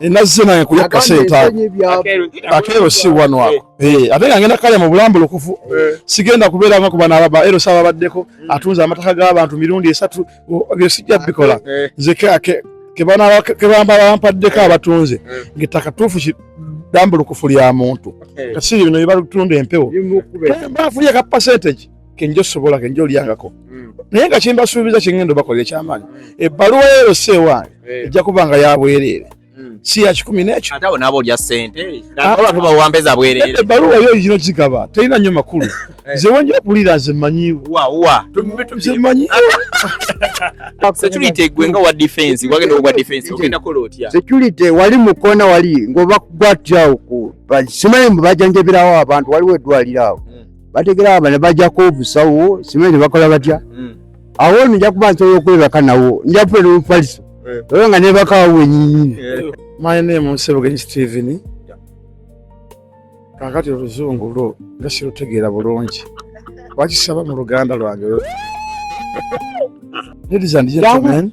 Nazze nange kulya kasente ako akeero si wano ako, ate nga ngenda kalya mu bulambulukufu. Sigenda kubeera nga kuba nababa ero saba baddeko atunze amataka g'abantu mirundi esatu. Byo sijja bikola nze. Kebamba bampaddeko abatunze ng'ettaka tuufu lambulukufu lya muntu. Kasiri bino byebatunda empewo bafunye ka percentage kenjo sobola kenjo olyangako, naye nga kyembasuubiza kyengenda obakola ekyamaanyi, ebbaluwa ero si ewange ejja kuba nga yabwereere, si ya 100 n'ekyo. Ate abo naabo olya ssente tubawambeza bwereere. Ebbaluwa yo gino gigaba terina nnyo makulu. Nze wenja okuwulira nze mmanyiiwo. Wa Nze mmanyiiwo. Security, gwe nga wa defense, wagenda ogwa defense, ogenda kola otya? Security wali mukona wali ng'obakugwatirawo ku simanyi mbu bajanjabirawo abantu, waliwo eddwaliro awo bategera aba ne bajjako obusawo, simanyi ne bakola batya awo. Nno nja kuba nsobola okwebaka nawo, nja kubeera omufaliso oba nga nebakawo wenyinyini. My name is Sebugenyi Steven. Kakati oluzungu lwo nga sirutegeera bulungi, wakisaba mu luganda lwange. Ladies and gentlemen,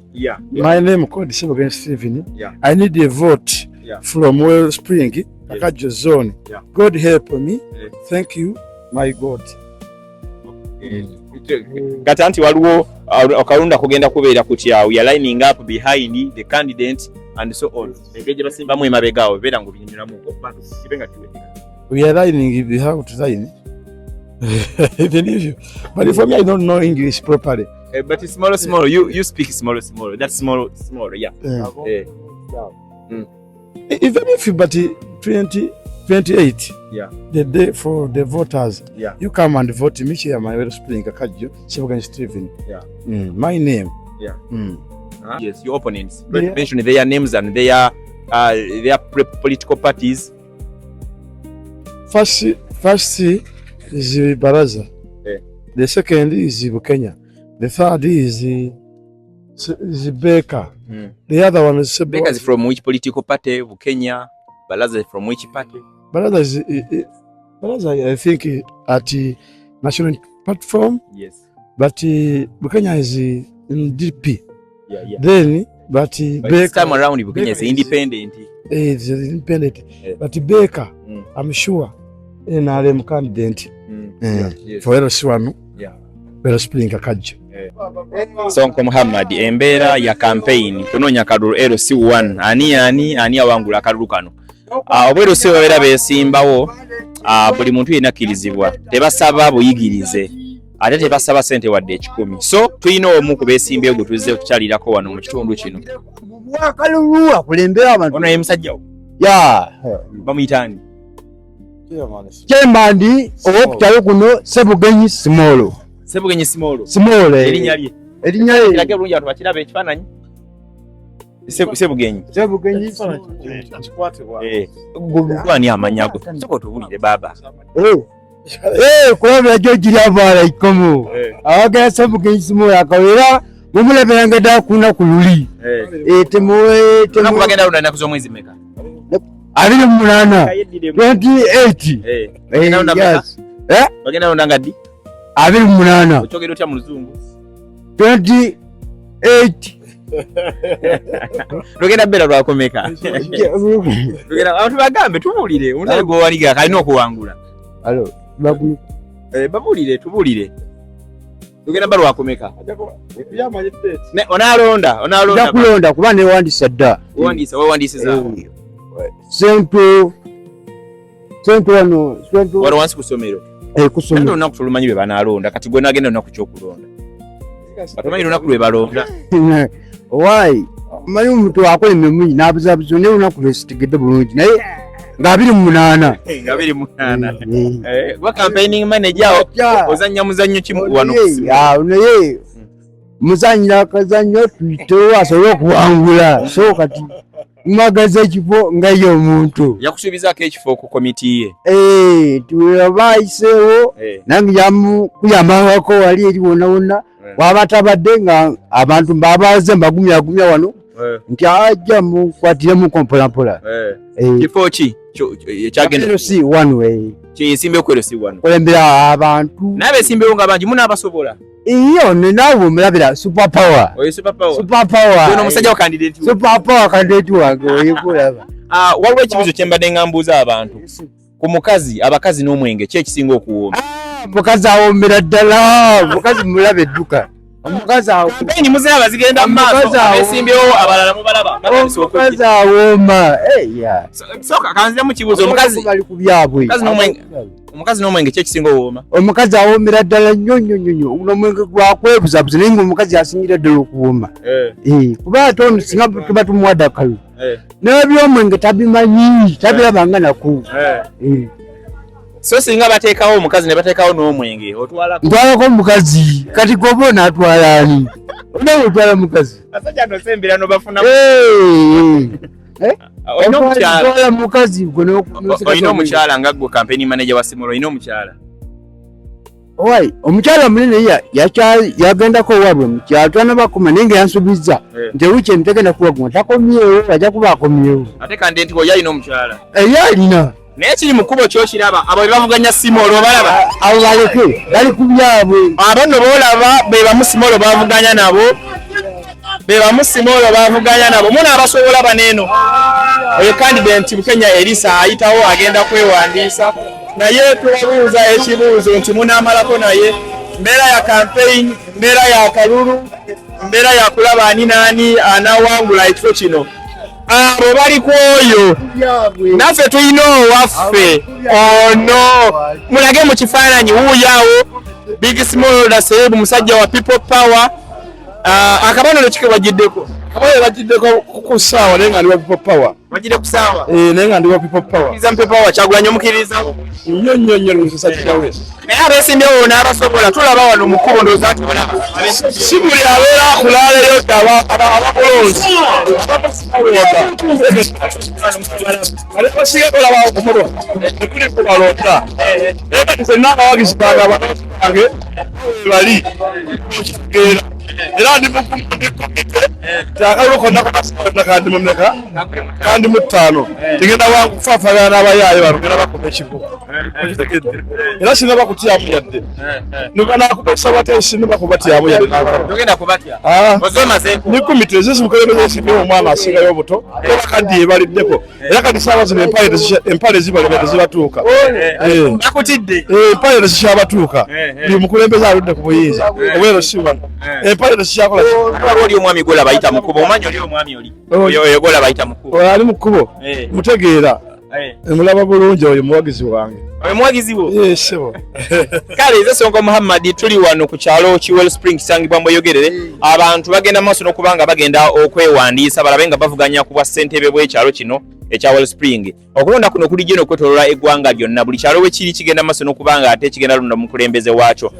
my name called Sebugenyi Steven. I need a vote from Wellspring, Kakajo zone. God help me. Thank you, my God. Kati anti waliwo akalunda kugenda kubeera kutya? We are lining up behind the candidate and so on. Engeri gye basimbamu emabega awo beera nga obinyumiramu bantu kibe nga kiwedde. We are lining behind to line. Even if you, but for me, I don't know English properly. But small small, you speak small small, that's small small, yeah. Even if you, but 20, 28, the day for the voters, you come and vote me, Chairman Wellspring Kakajo, Sebugenyi Stephen. My name. Yes, your opponents. Mention their names and their political parties. First is Baraza. The second is Bukenya. The third is Baker. The other one is Baker is from which political party? Bukenya, Baraza is from which party? Baraza is Baraza, I think, at the National Platform, but Bukenya is in DP. Then, but But this Baker time around, Bukenya is Baker is- independent. Is independent. But Baker, I'm sure, NRM candidate for LC1, Wellspring Kakajo. Sonko Muhammad, embeera ya campaign kunoonya kalulu LC1, ani awangula akalulu kano? Oba LC babeera beesimbawo, buli muntu yenna akkirizibwa, tebasaba buyigirize ate tebasaba ssente wadde 100. So tulina omu ku beesimbyewo gwe tuzze okukyalirako wano mu kitundu kino. Akalulu akulembera abantu. Ono ye musajja wo? Ya. Bamuyita ani? Kyembandi ow'okukyalo kuno, Sebugenyi Simolo. Sebugenyi Simolo. Simolo. Erinnya lye? Erinnya lye. Kirage bulungi abantu bakirabe ekifaananyi. Sebugenyi. Sebugenyi. Gwani amanya go? Soka otubulire, baaba. Kulabira gyo giri abaala ikomo awagala Sebugenyi Simolo akawera mumulabiranga ddala ku lunaku luli. Olunaku bagenda lunda ennaku z'omwezi meka? 28, 28. Bagenda londa meka? Yes. Eh? Bagenda londa nga ddi? 28. Okyogera otya mu luzungu? 28. Lugenda beera lwakomeka? Lugenda abantu bagambe, tubuulire omuntu gwowaliga kalina okuwangula. Alo. Babuulire, tubuulire, lugenda ba lwakomeka? Onaalonda? Nja Onaalonda? Kulonda kuba newandisa dda. Wewandiisa? Wewandiisizaawo? Sento sento wano sento. Wano wansi ku ssomero? Kusomero. Ate olunaku tolumanyi bwe banaalonda. Kati gwe nagenda olunaku kyokulonda, batomanyi lunaku lwe balonda. Owaayi, omanyi omuntu akola emirimu mingi n'abuzaabuza, naye olunaku lwesitegedde bulungi, naye nga 28. Nga 28. Gwa campaigning manager awo, ozannya muzannyo ki wano ku ssimu? Naye muzanyira akazannyo tuyitewo asobole okuwangula, so kati mwagaza ekifo nga ye omuntu. Yakusuubizaako ekifo ku komiti ye? Eh, waba ayiseewo nange yamukuyambangako wali eri wonna wonna. Waba tabadde nga abantu mbabaze mbagumyagumya wano nti ajja mukwatiremuko mpolampola. Kifo ki ekyagenda? Si one way. Kyeyesimbewo ku LC wano. Kulembera abantu. Naye abesimbewo nga bangi munaabasobola. Iyo naawe omulabira super power. Oyo super power. Super power. Ono omusajja wa candidate. Super power candidate wange oyo kulaba. Ah, waliwo ekibuzo kye mbadde nga mbuuza abantu. Ku mukazi, abakazi n'omwenge ki ekisinga okuwooma? Ah, mukazi awoomera ddala. Mukazi mulabe edduka. Omukazi awo. Kampeyini muziraba zigenda mu maaso, abesimbyewo abalala mubalaba. Omukazi awooma. Eh, yeah. Sooka kanziremu kibuuzo omukazi. Bali ku byabwe. Omukazi n'omwenge. Omukazi n'omwenge ki ekisinga owooma? Omukazi awoomera ddala nnyo nnyo nnyo nnyo. Guno omwenge gwakwebuzabuza naye ng'omukazi asingira ddala okuwooma. Eh. Eh, kuba ate ono singa tuba tumuwadde akalulu. Eh. N'ebyomwenge tabimanyi, tabirabanga nako. Eh. So singa bateekawo omukazi ne bateekawo n'omwenge otwalako? Ntwalako omukazi. Kati gwoba onaatwala ani? Onawe otwala mukazi. Abasajja nosembera n'obafuna. Eh? Olina omukyala. Otwala mukazi gwe Olina omukyala nga gwe campaign manager wa Simolo, olina omukyala? Owai, omukyala munene yagendako owaabwe mu kyalo twanabakoma naye nga yansubizza nti ewiiki eno tegenda kuwaguma takomyewo, ajja kuba akomyewo. Ate kandidenti wo yalina omukyala? Ye alina. Naye kiri mu kkubo ky'okiraba, abo be bavuganya Simolo obalaba? Abo baleke, bali ku byabwe. Abo nno b'olaba be bamu Simolo bavuganya nabo. Be bamu Simolo bavuganya nabo. Muno abasobola bano eno. Oyo kandidenti Bukenya Elisa ayitawo agenda kwewandiisa. Naye tubabuuza ekibuuzo nti munaamalako naye. Mbeera ya campaign, mbeera ya kalulu, mbeera ya kulaba ani n'ani anaawangula ekifo kino. Abo bali ku oyo, naffe tulina owaffe ono. Mulage mu kifaananyi wuuyo awo Big Small Lasebu, musajja wa People Power. Akabonero kike wagiddeko? Akabonero bagiddeko ku ssaawa naye nga ndi wa People Power. Wagidde ku ssaawa? Naye nga ndi wa People Power. Okkiriza mu People Power, Kyagulanyi omukiriza? Nnyo nnyo nnyo musajja we. Naye abeesimbyewo n'abasobola tulaba wano mu kkubo ndowooza nti olaba. Si buli abeera akulaaleyo abakulonzi. Abasinga olaba ku mmotoka tekuli kubalonda. Naye kati ffenna abawagizi bange abalonzi bange bali okitegeera. Era ndi mugumu ndi komite nti akalulu konna konna kandi mumeka kandi mu ttaano tegenda kufaafagana n'abayaaye bano ngenda bakoma ekigo. Era sinaba kutyamu yadde. Nubanakukozesa batya sinaba kubatyamu yadde. Togenda kubatya. Oze omazeeko. Ni komite ezisi mukulembeze esimbyewo omwana asingayo obuto oba kaddiye baliddeko. Era kati saawa zino empale zibalema tezibatuuka. Bakutidde. Empale tezikyabatuuka. Buli mukulembeze aludde ku buyinza. Obwero si wano. Empale tezikyakola ki? Waliwo oli omwami gw'olaba ayita mu kkubo, omanyi oli omwami oli? Oyo oyo gw'olaba ayita mu kkubo. Oyo ali mu kkubo. Mutegeera. Mulaba bulungi oyo muwagizi wange. Oyo muwagizi wo? Ssebo. Kale nze Sonko Muhammad, tuli wano ku kyalo ki Wellspring kisangibwa Bweyogerere. Abantu bagenda maaso n'okuba nga bagenda okwewandiisa balabe nga bavuganya ku bwa ssentebe bw'ekyalo kino ekya Wellspring. Okulonda kuno kuli geno okwetooloola eggwanga lyonna, buli kyalo we kiri kigenda maaso n'okuba nga ate kigenda londa omukulembeze waakyo.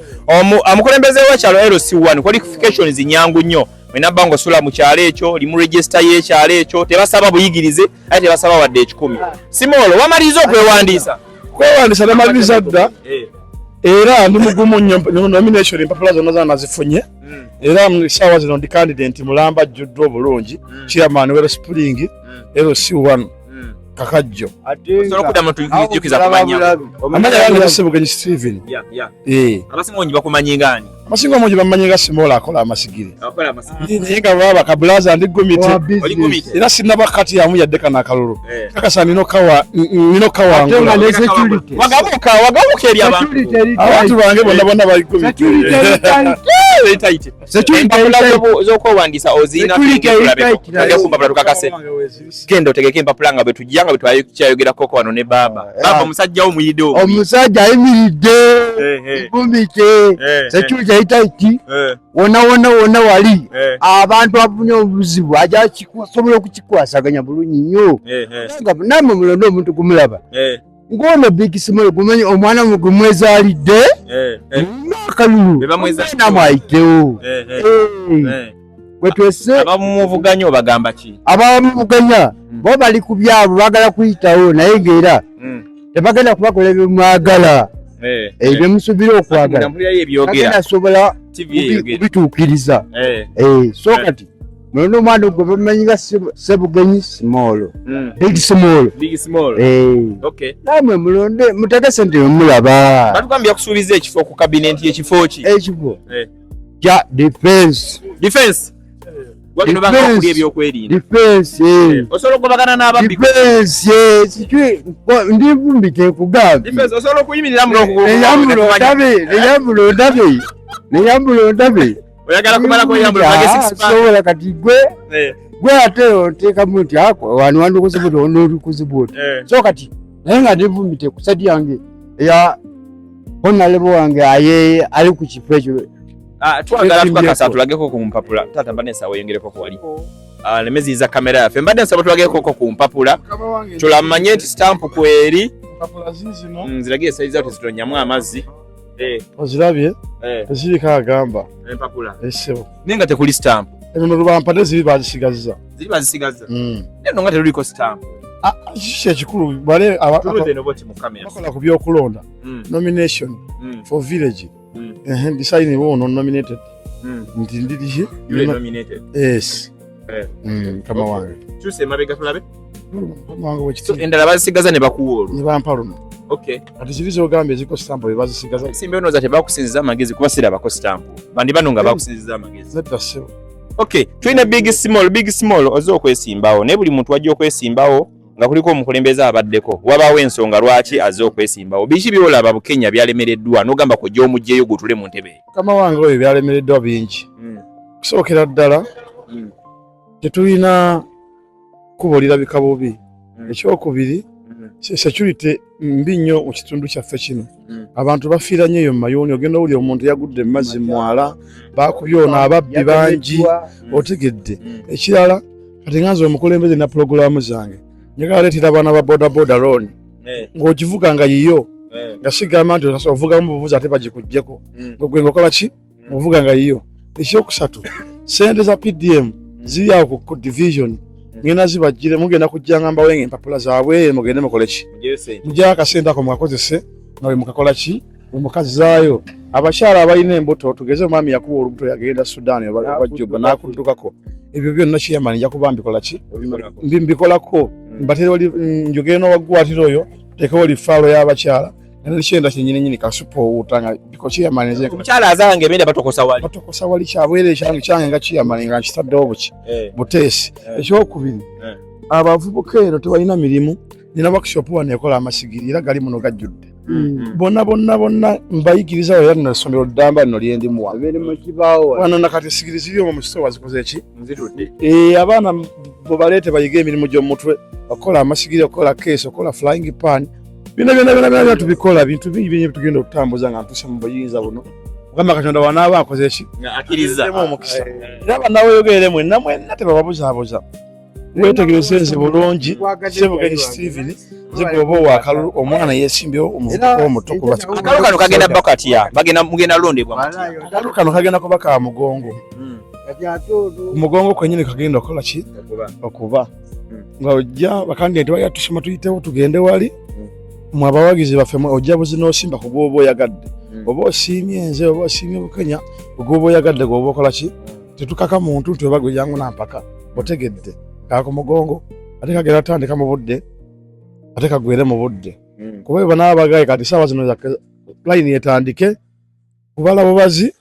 Omukulembeze w'ekyalo LC1 qualifications nyangu nnyo. Olina bba ng'osula mu kyalo ekyo, oli mu register y'ekyalo ekyo, tebasaba buyigirize ate tebasaba wadde ekikumi. Simolo, wamaliriza okwewandiisa? Kwewandiisa namaliriza dda. Era ndi mugumu nnyo, nomination empapula zonna zonna nazifunye. Era mu ssaawa zino ndi candidate mulamba ajjuddwa obulungi, chairman Wellspring LC1 Kakajjo. Osobola okuddamu tujjukiza ku mannya? Amannya gange Ssebugenyi Steven. Abasinga obungi bakumanyi nga ani? Abasinga obungi bamanyi nga Simola akola amasigiri. Akola amasigiri. Naye nga baba kabulaza ndi gumite. Oli gumite. Era sinnaba kati yamu yadde kano akalulu. Kakasa nina okawangula. Wagabuka, wagabuka eri abantu. Abantu bange bonna bonna bali gumite. Very tight. Empapula z'okwewandiisa ozirina tugende ku mpapula tukakase. Genda otegeke empapula nga bwe tujja nga bwe twakyayogerako wano ne baaba. Baaba omusajja wo muyidde omu. Omusajja ayimiridde gumite. Security eri tight. Wonna wonna wonna wali abantu afunye obuzibu ajja sobola okukikwasaganya bulungi nnyo. Nga nammwe mulonde omuntu gumulaba. Ng'ono Big Small gumanyi omwana gumwezaalidde akalulu namwe ayitewo. Gwe twese Abamuvuganya obagamba ki? Abamuvuganya bo bali ku byabwe baagala kuyitawo naye ng'era tebagenda kubakola byemwagala ebyemusuubira okwagala Mpulirayo ebyogera. bagenda sobola TV eyogera. kubituukiriza. So kati Mulonde omwana gwe bamanyi nga Sebugenyi Small. Big Small. Big Small. Eh. Okay. Namwe mulonde mutege sente mulaba. Batugambye yakusuubiza ekifo ku kabinenti ekifo ki? Ekifo. Eh. Kya defense. Defense. Wagenda obanga Defense. okulya ebyokwerinda. Defense. Eh. Osobola okugobagana n'ababbi. Defense. Eh. Sikwe ndi vumbi tekugambye. Defense osobola okuyimiriramu n'okugulu. Neyambula ondabe, neyambula ondabe. Neyambula ondabe. Oyagala kumalako yambula olage six pack. Sobola kati gwe Eh. gwe ate oteekamu nti ako wano wandikoze bwoti ono olikoze bwoti. Eh. So kati naye nga nevumite ku sadi yange eya honalebo wange aye ali ku kifo ekyo. Ah, twagala tukakasa tulageko ku mpapula. Taata mbadde nsaba oyongereko ku wali. Ah, nemeziyiza kamera yaffe. Mbadde nsaba tulageko ku mpapula. Tulamanye nti stamp kweri. Empapula ziizino. Nzirage sayizi zawo tezitonyamu amazzi. Eh. Ozirabye? Eh. Teziriko agamba. Empapula. Essebo. Naye nga tekuli stamp. Eno lubampadde ziri bazisigazza. Ziri bazisigazza. Naye no nga teruliko stamp. Ah, kiki ekikulu bale Tuluze no boti mu kamera. bakola ku byokulonda. Nomination for village. Design wo nominated. Nti ndiri You are nominated. Yes. Eh. Mukama wange. Kyusa emabega tulabe. Mukama wange So wekitiibwa. endala bazisigaza ne bakuwa olwo. Ne bampa luno. Okay. Kati ziri z'ogambye eziriko stamp be bazisigaza. Simba onooza tebakusinziza amagezi kuba sirabako stamp. Bandi bano nga bakusinziza amagezi. Nedda ssebo. Okay, tulina big small, big small ozze okwesimbawo naye buli muntu wajja okwesimbawo nga kuliko omukulembeze abaddeko wabaawo ensonga lwaki azze okwesimbawo. Biki by'olaba Bukenya byalemereddwa n'ogamba kojja omuggyeyo gutule mu ntebe eyo? Mukama wange oyo byalemereddwa bingi. Okusookera ddala tetulina kkubo lirabika bubi. Ekyokubiri security mbi nnyo mu kitundu kyaffe kino. Abantu bafiira nnyo eyo mu mayuuni, ogenda owulira omuntu yagudde mu mazzi mwala, baakubye ono ababbi bangi, otegedde. Ekirala kati nga nze omukulembeze na pulogulaamu zange njagala leetera abaana ba bodaboda looni ng'ogivuga nga yiyo, nga sigamba nti ovugamu buvuzi ate bagikuggyeko, gwe ng'okola ki ovuga nga yiyo. Ekyokusatu ssente za PDM ziri awo ku division, ngenda zibajjire, mugenda kujjanga mbawenga empapula zaabwe mugende mukole ki, mugyeyo akasente ako mukakozese nga bwe mukakola ki bwe mukazaayo. Abakyala abalina embuto, tugeze omwami yakuwa olubuto yagenda Sudan oba Juba n'akuddukako, ebyo byonna kiyamani nja kuba mbikola ki mbikolako, mbaterewo njogere n'owaggwatiro oyo tekewo lifaalo y'abakyala nekyenda kyenyininyini kasupa owuuta nga biko kiyamani nze Omukyala azange emenda batokosa wali. batokosa wali kyabwereere kyange kyange nga kiyamani nga nkitaddewo buki buteesi. Ekyokubiri abavubuka eno tebalina mirimu, nina workshop wano ekola amasigiri era gali muno gajjudde. Bonna bonna bonna mbayigiriza era lino essomero ddamba lino lyendimu wano. Abeere mu kibaawo. Wano nakati sigiri ziri omwo mu sitoowa zikoze ki? Nzitudde. Abaana bwe baleete bayige emirimu gy'omutwe, okukola amasigiri, okukola keesi, okukola frying pan, byonna byonna byonna byonna tubikola. Bintu bingi bingi tugenda okutambuza nga ntuuse mu buyinza buno. Mukama Katonda wanaaba akoze ki? Nga akkiriza. Azzemu omukisa. Era bannaweyogerere mwenna mwenna tebababuzaabuza. Weetegereze nze bulungi Sebugenyi Steven nze gwoba owa akalulu omwana yeesimbyewo omuvubuka omuto kuba Akalulu kano kagenda bba katya? Bagenda mugenda londebwa mutya? Akalulu kano kagenda kuba ka mugongo. Ku mugongo kwennyini kagenda okukola ki? Okuba. Nga ojja bakandidate bagenda tusoma tuyitewo tugende wali. Mwe abawagizi baffe mwe ojja buzi n'osimba ku gw'oba oyagadde. Oba osiimye nze oba osiimye Bukenya gw'oba oyagadde gw'oba okola ki? Tetukaka muntu nti oba gwe jangu nampaka. Otegedde. Ka ku mugongo ate kagenda tandika mu budde ate kagwere mu budde. Kuba bwe banaaba bagaye kati essaawa zino layini etandike kubala bubazi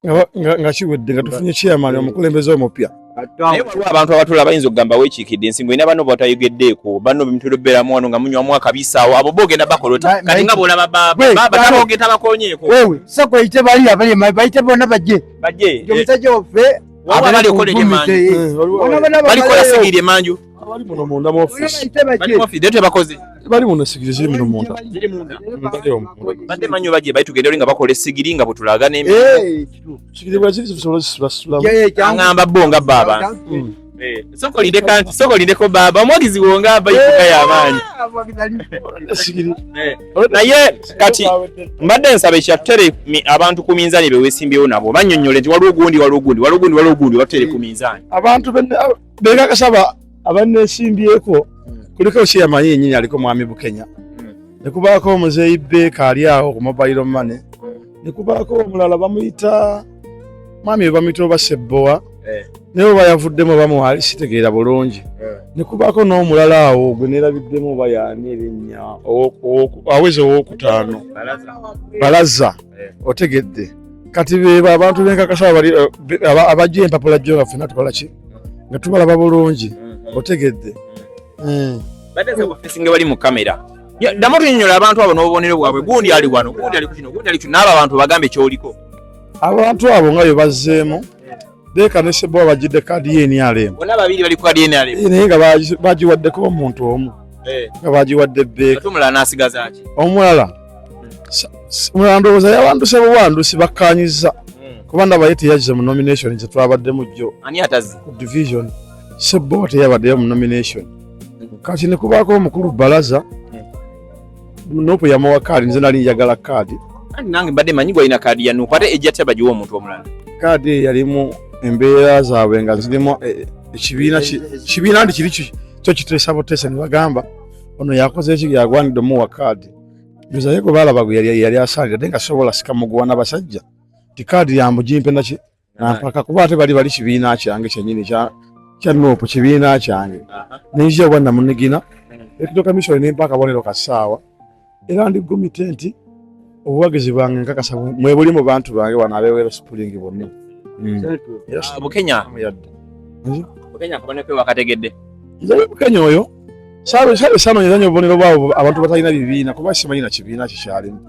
nga kiwedde nga tufunye chairman omukulembeze omupya. Naye waliwo abantu abatula bayinza okugamba weekiikidde ensingo olina banno b'otayogeddeeko banno bemutera obbeeramu wano nga munywamu akabisi awo abo bo ogenda bakola ota kati nga bw'olaba baba tabakonyeeko. Wewe soko ite bali abali bayite bonna bajje. Bajje. Omusajja waffe Waliwo abali okola emanju. Balikola sigiri emanju. Abali muno munda mu office. Bali mu office leero tebakoze. Bali muno sigiri ziri muno munda. Ziri munda. Bali omwo. Badde manyi bajje bayi tugende oli nga bakola esigiri nga bwe tulaga n'emirimu. Sigiri bwe ziri tusobola ozisulasulamu. Aŋŋamba bo nga bo abantu. Soko lindeko baaba omuwagizi wo nga aba yifuga y'amaanyi. Naye kati mbadde nsaba ekyatutere abantu ku minzaani be weesimbyewo nabo bannyonnyole nti waliwo gundi waliwo gundi waliwo gundi waliwo gundi batutere ku minzaani. Abantu bekakasaba abanneesimbyeko kuliko chairman yennyini aliko Mwami Bukenya. Ne kubaako omuzeeyi Beeka ali awo ku mobile money. Ne kubaako omulala bamuyita mwami bamuyita oba Sebbowa. Naye oba yavuddemu oba muwali sitegeera bulungi. Ne kubaako n'omulala awo gwe neerabiddemu oba yaani erinnya aweza owokutaano Balaza. Otegedde? Kati beebo abantu benkakasa abajja empapula jjo nga ffenna tukola ki nga tubalaba bulungi. Otegedde? Badde bali mu kamera. Ddamu tunyonyola abantu abo n'obubonero bwabwe. Gundi ali wano, gundi ali ku kino, gundi ali ku kino. N'abo abantu bagambe kyoliko. Abantu abo nga bwe bazzeemu, Beeka ne Sebowa bajjidde kaadi ye NRM. Bonna babiri bali ku kaadi NRM. Naye nga bagiwaddeko omuntu omu, nga bagiwadde Beeka. Ate omulala n'asigaza ki? Omulala omulala ndowooza yawanduse buwandusi, bakkaanyizza, kuba ndaba ye teyazze mu nomination ze twabaddemu jjo. Ani atazze? Ku division Sebowa teyabaddeyo mu nomination. Kati ne kubaako omukulu Balaza, NUP yamuwa kaadi, nze nali njagala kaadi. Anti nange mbadde manyi gwalina kaadi ya NUP, ate ejja tya bagiwa omuntu omulala? Kaadi eyo yalimu embeera zaabwe nga zirimu ekibiina kibiina nti kiri kyo kiteesa buteesa, ne bagamba ono yakoze eki yagwanidde omuwa kaadi. Ndoza ye gwe baalaba gwe yali asaanira, ate nga sobola sikamuguwa n'abasajja ti kaadi yambugimpe naki nampaka, kuba ate bali kibiina kyange kyennyini kya NUP, kibiina kyange. Nenzija obwa namunigina electoral commission nempa akabonero ka ssaawa, era ndi gumite nti obuwagizi bwange nkakasa mwebuli mu bantu bange wano abewero Spring bonna. Bukenya. Bukenya akabonero ke wakategedde? Nze Bukenya oyo saabe saanoonyeza nnyo obubonero bwabo abantu batalina bibiina, kuba simanyi na kibiina kikyalimu,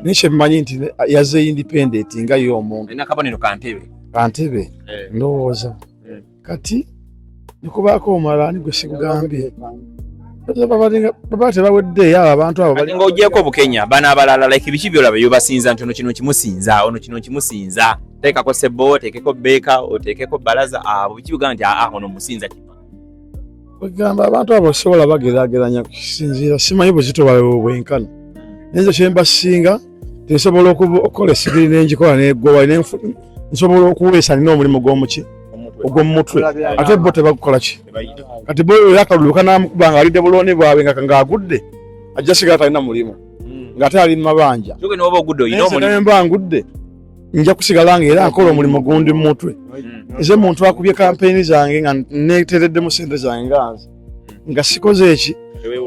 naye kyemmanyi nti yazze independent nga ye omuntu. Alina akabonero kantebe. Kantebe ndowooza. Kati nikubaako omulala, ani gwe sikugambye? Baba tebaweddeeyo abo abantu abo. Kati ng'ogyeko Bukenya, bano abalala, like biki byolaba byobasinza nti ono kino kimusinza, ono kino kimusinza? Teekako Sebo, oteekeko Beeka, oteekeko Balaza, abo biki bigamba nti aa ono musinza kifa? Kwegamba abantu abo sobola bageraageranya kusinziira, simanyi buzito bwabwe bwenkana, naye nze kyembasinga tinsobola okukola esigiri nengikola neggowa, nsobola okuweesa, nina omulimu gw'omuki ogw'omumutwe, ate bo tebagukola ki. Kati bo era akalulu kanamukuba nga alidde bulooni bwabwe ng'agudde, ajja sigala talina mulimu ng'ate ali mu mabanja. Kyoke n'oba ogudde olina omulimu. Naye mba ngudde nja kusigala nga era nkola omulimu gundi mu mutwe. Nze muntu akubye kampeyini zange nga neetereddemu sente zange, nga nze nga sikoze eki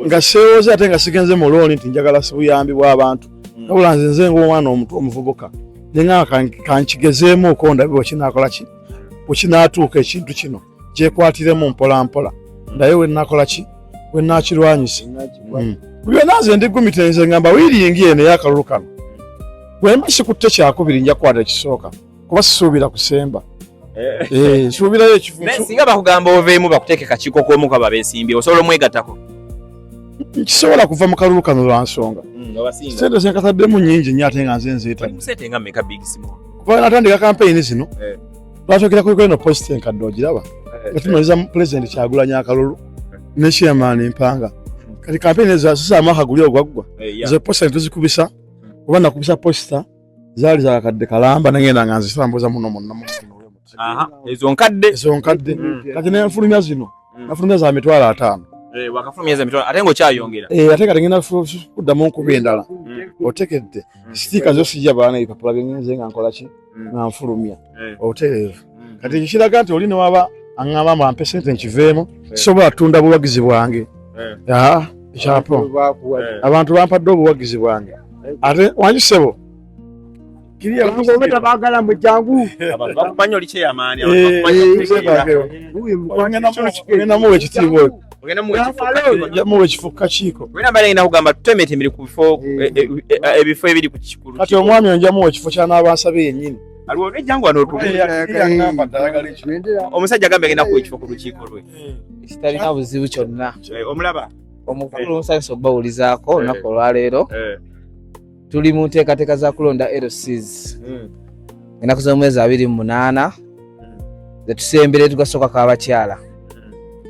nga seewoze, ate nga sigenze mu looni nti njagala buyambi bw'abantu, wabula nze ng'omwana omuto omuvubuka neŋŋamba kankigezeemuuko ndabe bwekinaakola ki, bwekinaatuuka ekintu kino gyekwatiremu mpola mpola, ndaye we naakola ki, we naakirwanyisa. Byonna nze ndi gumite, nze ngamba wiiringi eno ey'akalulu kano bwemba sikutte kyakubiri nja kukwata ekisooka, kuba sisuubira kusemba. Nsuubirayo ekifo. Naye singa bakugamba oveemu bakuteeke kakiiko k'omu kwabo abeesimbye, osobola omwegattako? Nkisobola kuva mu kalulu kano lwa nsonga Obasinga. Sente zenkataddemu nnyingi nnyo, ate nga nze nzeetadde. Sente nga mmeka, Big Small? Kuba natandika kampeyini zino, twatuukira ku eno poster enkadde ogiraba, nga tunoonyeza Pulezidenti Kyagulanyi akalulu ne chairman Mpanga. Kati kampeyini ezo zisaamu akaguli ogwaggwa, ezo poster netuzikubisa, oba nakubisa poster zaali zakakadde kalamba, nengenda nga nzitambuza muno muno. Aha, ezo nkadde. Ezo nkadde. Kati nenfulumya zino, nafulumya za 50,000. Wakafulumya za mitwalo, ate ng'okyayongera. Ate kati ngenda kuddamu nkuba endala. Otekedde? Sticker zo sijja baana, ebipapula byengenze nga nkola ki, nga nfulumya obutereevu. Kati ekyo kiraga nti oli newaba aŋŋamba mbu ampe sente nkiveemu, sisobola tunda buwagizi bwange. Ekyapo abantu bampadde obuwagizi bwange, ate wangi ssebo. Baagala mujangu. Abantu bakumanyi oli kyeyamaani. Ogenda muwa ekitiibwa. Ogenda muwa ekifo. Nja muwa ekifo ku kakiiko. Wena mbadde ngenda kugamba tutemetemere ku bifo, ebifo ebiri ku kikulu. Kati omwami oyo nja muwa ekifo ky'anaaba yennyini. Aliwo ejjangu wano otuule. Yaŋŋamba ddala ekyo. Omusajja agambye agenda kuwa ekifo ku lukiiko lwe. Kitalina buzibu kyonna. Omulaba. Omukulu, nsanyusa okubawulizaako olunaku olwaleero. Tuli mu nteekateeka za kulonda LCs. Ennaku z'omwezi 28 zetusembere tugasooka k'abakyala,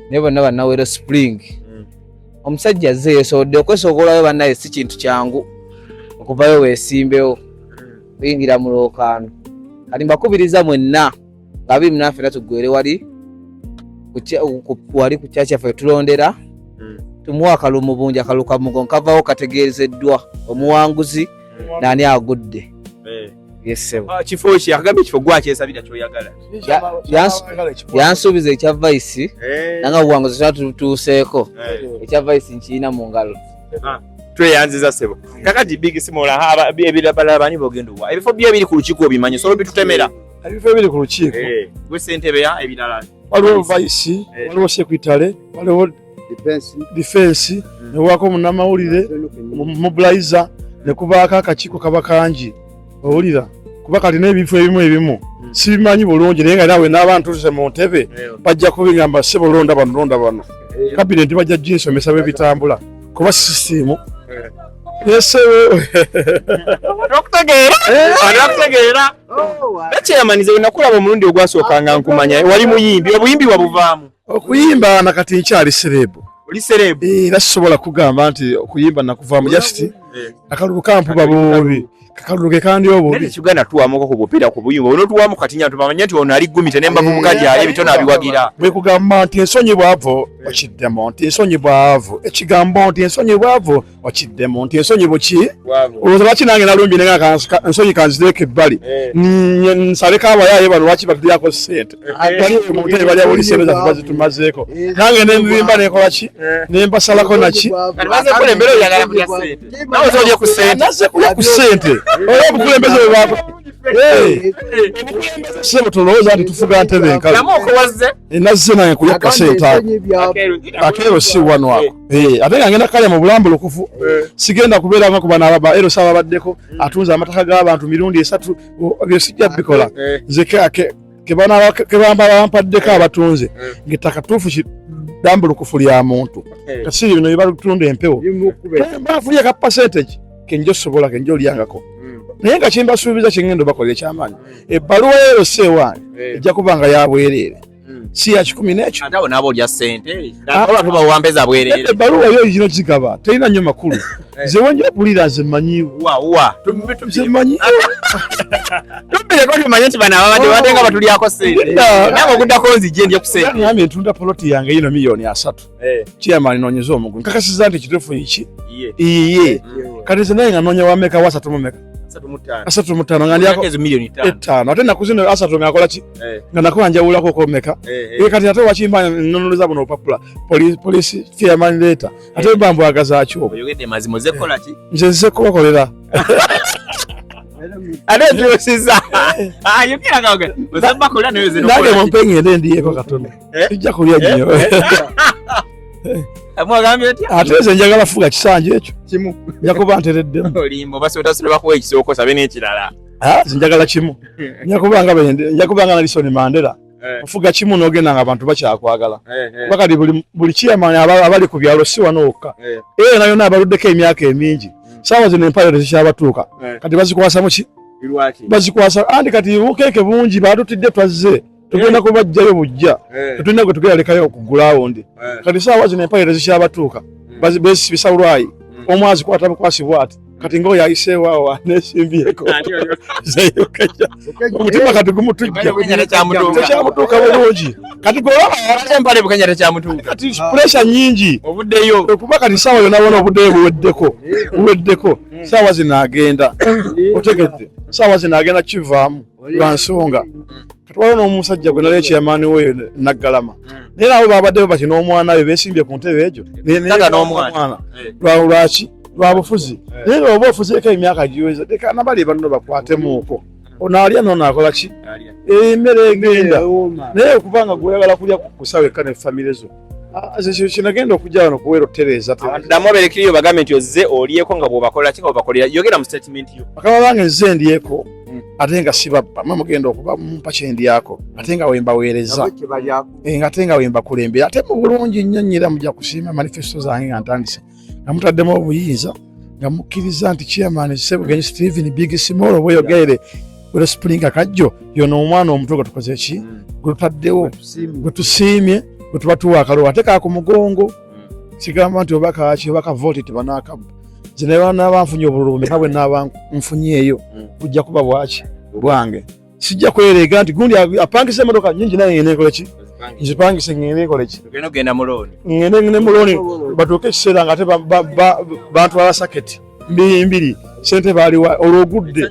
naye bonna bannawero Spring. Omusajja azze yeesobodde okwesogolayo, bannaye si kintu kyangu okuvayo weesimbewo kuyingira mu lwokaano. Kati mbakubiriza mwenna nga 24 ffenna tuggwere wali wali ku kyaki kyaffe tulondera, tumuwe akalulu mu bungi. Akalulu kamugo nkavawo kategeezeddwa omuwanguzi naani agudde. Yes, sebo. Ah, kifo ki akagambye ekifo gwakyesabira kyoyagala? Yansuubiza ekya vice nanga obuwanguzi tuba tutuuseeko. Ekya vice nkirina mu ngalo. Ah, tweyanziza ssebo. Kakati Big Simola, ebirabala bani bogenda owa ebifo byo ebiri ku lukiiko obimanyi, osobola obitutemera? Ebifo ebiri ku lukiiko, gwe ssentebe ya ebirala waliwo vice, waliwo secretary, waliwo defense, newako munnamawulire, mobilizer, nekubaako akakiiko kaba kangi. Owulira, kuba kati n'ebifo ebimu ebimu sibimanyi bulungi, naye nga nawe n'aba ntuuse mu ntebe bajja kubigamba, ssebo londa bano, londa bano. Kabineti bajja ginsomesa bwe bitambula, kuba sisitiimu yesewe. Okutegeera ekyeyamanize bwe nakulaba omulundi ogwasooka nga nkumanya wali muyimbi, obuyimbi wabuvaamu? Okuyimba nakati nkyali celeb. Oli celeb? Era sisobola kugamba nti okuyimba nakuvaamu, just akalulu kampuba bubi, kakalulu ke kandi obubi. Uganda tuwamuko ku bupiira ku buyimba onotuwamu kati nya tumanye nti ono ali gumite nembavubuka gyali ebitono abiwagira. Bwe kugamba nti ensonyi bwavu okiddemu nti ensonyi bwavu, ekigambo nti ensonyi bwavu okiddemu nti ensonyi buki? Olowooza lwaki nange nalumbye nenga ensonyi kanziteeka ebbali nsaleko abayaaye bano, lwaki batulyako ssente? Bali mu ntebe balya buli ssente zaffe bazitumazeeko, nange nenzimba nekola ki, nembasalako naki. Nazze kulya ku ssente oba obukulembeze bwe bwako sebo, tolowooza nti tufuga ntebe enkalu. Nazze nange kulya ku kasente ako akeero si wano ako, ate nga ngenda kalya mu bulambulukufu. Sigenda kubeera nga kuba n'ababa ero saba baddeko atunze amataka g'abantu mirundi esatu, byo sijja bikola. Nze kebamba bampaddeko abatunze ng'ettaka tuufu dambulukufu lya muntu, kasiri bino byebatunda empewo mbafunye ka percentage kenjo sobola kenjo olyangako, naye nga kyembasuubiza kyengenda obakolera ekyamaanyi, ebbaluwa ero si ewange ejja kuba nga yabwereere, si ya 100 n'ekyo. Ate abo naabo olya ssente, abantu bawambeza bwereere. Ebbaluwa yo gino gigaba terina nnyo makulu. Nze wenja okulira nze mmanyiiwo. Wa nze mmanyi. Tubbireko tumanye nti bano ababadde badde nga batulyako ssente, nange oguddako nzijje ndye ku ssente. Ngambye ntunda poloti yange yino 30 miliyoni, chairman noonyeza omugu nkakasiza nti kituufu iki iye. Kati nze naye nga noonya wameka, wa 30 meka, 35 nga ndyako 5, ate naku zino 30 nga akola ki, nga nakola njawulako okomeka. Kati ate wakimba nnonoloza buno obupapula, police chairman leeta, ate mba mbwagaza ki obwo? Nze nze kubakolera. Ate ntuusiza nange mumpe ngende ndiyeko katono, sijja kulya nnyo. Mwagambye otya? Ate nze njagala fuga kisanja ekyo kimu, nja kuba ntereddemu. Olimba, oba otasula bakuwa ekisooka osabe n'ekirala. Nze njagala kimu, nja kubanga Nelson Mandela, ofuga kimu n'ogenda nga abantu bakyakwagala. Kuba kati buli chairman abali ku byalo, si wano wokka, era yonna yonna, abaluddeko emyaka emingi, saawa zino empale tezikyabatuuka. Kati bazikwasa muki? Bazikwasa anti kati bukeeke bungi batutidde, twazze tugenda kubajjayo bujja, tetulina gwe tugenda lekayo okugulaawo ndi. Kati saawa zino empale tezikyabatuuka, besibisa lwayi, omu azikwata bukwasi bwati. Kati ngaoyo ayiseewo awo anesimbyeko zeyokeja omutima kati gumutujja, tekyamutuuka bulungi. Kati gwolaba empale Bukenya tekyamutuuka. Kati pressure nyingi. Obuddeyo. Kuba kati saawa yonna wona obuddeyo buweddeko, buweddeko. Saawa zino agenda, otegedde, saawa zino agenda kivaamu lwa nsonga. Kati waliwo n'omusajja gwe nali ekyamaani weyo Naggalama, naye nabo babaddeyo bati n'omwana we besimbye ku ntebe egyo. Taata n'omwana. Lwaki? Lwa bufuzi. Naye nga oba ofuzeeko emyaka giweze, leka nabali banno bakwatemuuko, ono alya noono akola ki, emmere egenda. Naye okubanga gweyagala kulya ku wekka ne famire zo. Ah, nze kinagenda okujja wano kuweera otereeza. Ddamu oberekiriyo bagambe nti ozze olyeko nga bw'obakola ki, nga bw'obakolera. Yogera mu statement yo. Bakama bange, nze ndyeko ate nga sibabba. Mwe mugenda okuba mumpa kyendyako ate nga wembaweereza, ate nga wembakulembera ate mu bulungi nnyo nnyira. Mujja kusiima manifesto zange nga ntandise, nga mutaddemu obuyinza, nga mukkiriza nti chairman Ssebugenyi Stephen Big Small bweyogerere Wellspring Kajjo yono omwana omuto gwe tukoze ki, gwe tutaddewo, gwe tusiimye, gwe tuba tuwa akalulu ate ka ku mugongo. Kigamba nti oba kaki oba kavooti tebanaakabba, nze ne banaaba nfunye obululu bumeka bwe naaba nfunyeeyo, bujja kuba bwaki bwange. Sijja kwereega nti gundi apangisa emotoka nyingi, naye ngende nkole ki, nzipangise ngende nkole ki? Ogenda okugenda mu looni. Ngende ne muloni batuuke ekiseera nga ate bantwala saketi. Mbiri mbiri sente baaliwa olwogudde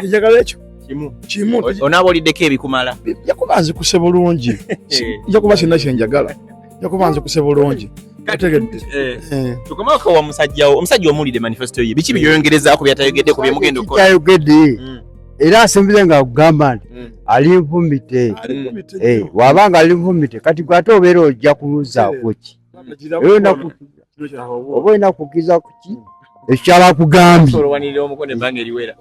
njagala ekyo kimu. Onaaba oliddeko ebikumala. Nja kuba nzikuse bulungi, nja kuba sirina kyenjagala, nja kuba nzikuse bulungi. Otegedde? Tukomako wa musajja wo, omusajja omuwulidde manifesto ye, biki byoyongerezaako byatayogedde ku byemugenda okukola? Kyayogedde era asembeze nga akugamba nti ali nvumite. Wabanga ali nvumite, kati gwe ate obeera ojja kuluzaako ki? Era oba olina kukkiriza ku ki ekyaba kugambye. Olwanirira omukono ebbanga eriwera.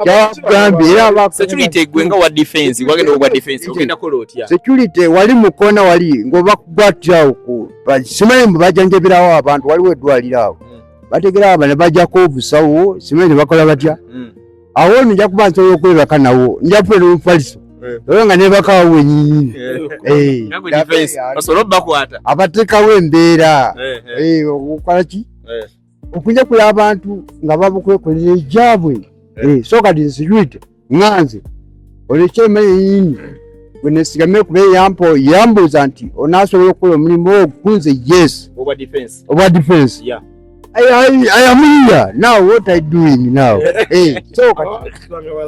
Kyabakugambye era Security, gwe nga wa defense, wagenda ogwa defense, ogenda kola otya? Security wali mukona wali ng'obakugwatirawo ku simanyi mbu bajanjabirawo abantu, waliwo eddwaliro awo. Bategera aba ne bajjako obusawo, simanyi ne bakola batya. Awo nno nja kuba nsobola okwebaka nawo, nja kubeera omufaliso oba nga nebakawo wenyini. Nga gwe defense osobola obbakwata. Abateekawo embeera okukola ki? Okunjakula abantu nga babukwekolera egyabwe. So kati security ŋŋanze olwekyemanyi yenyini gwe nesigame kuba eyampo yambuuza nti onaasobola okukola omulimu ogwo kunze? Yes. Obwa defense. Obwa defense. I am here now, what I doing now? So kati